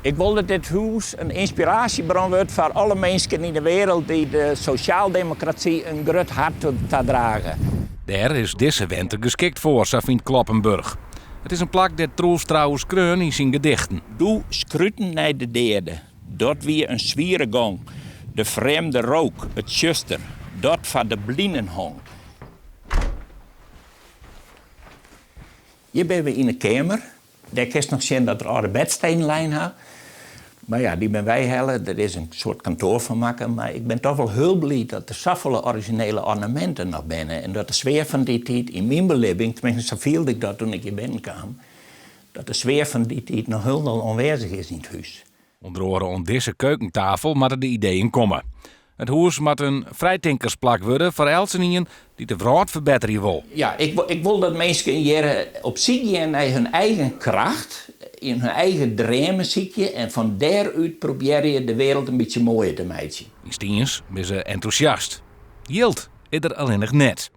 Ik wol dat dit hûs in ynspiraasjebron wurdt foar alle minsken yn de wereld dy't de sosjaaldemokrasy in grut hart tadrage. Dêr is dizze wente geskikt foar, sa fynt Kloppenburg. It is in plak dêr't Troelstra oer skreaun yn syn gedichten. Doe skruten nei de deade, dat wie in swiere gong, de frjemde rook, it tsjuster, dat foar de blinen hong. Hjir binne we yn 'e keamer. Dêr kinst noch sjen dat der âlde bedsteden lein ha. Mar ja, dy binne weihelle. Der is in soart kantoar fan makke. Mar ik bin toch wol hiel bliid dat der safolle orizjinele ornaminten noch binne. En dat de sfear fan dy tiid, yn myn belibbing, tenminsten sa fielde ik dat toen ik hjir binnenkaam, dat de sfear fan dy tiid noch hielendal oanwêzich is yn it hús. Under oare oan dizze keukentafel moatte de ideeën komme. It hûs moat in frijtinkersplak wurde foar eltsenien dy't de wrâld ferbetterje wol. Ja, ik wol dat minsken hjir op syk gean nei hun eigen kracht, yn hun eigen dreamen sykje en fan dêrút probearje de wereld in bytsje moaier te meitsjen. Yn Stiens binne se entûsjast. Jild is der allinnich net.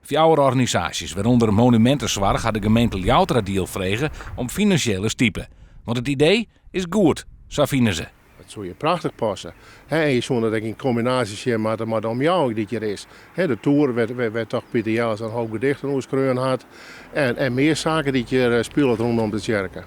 Fjouwer organisaasjes, wêrûnder Monumentensoarch, ha de gemeente Ljouwerteradiel frege om finansjele stipe. Want it idee is goed, sa fine se. Dat soe hjir prachtich passe. En je soene dat ek yn kombinaasje sjen moatte mei de omjouwing dy't hjir is. De toer wêr't toch Piter Jelles in hoop gedichten oer skreaun hat. En mear saken dy't hjir spilet rûnom de tsjerke.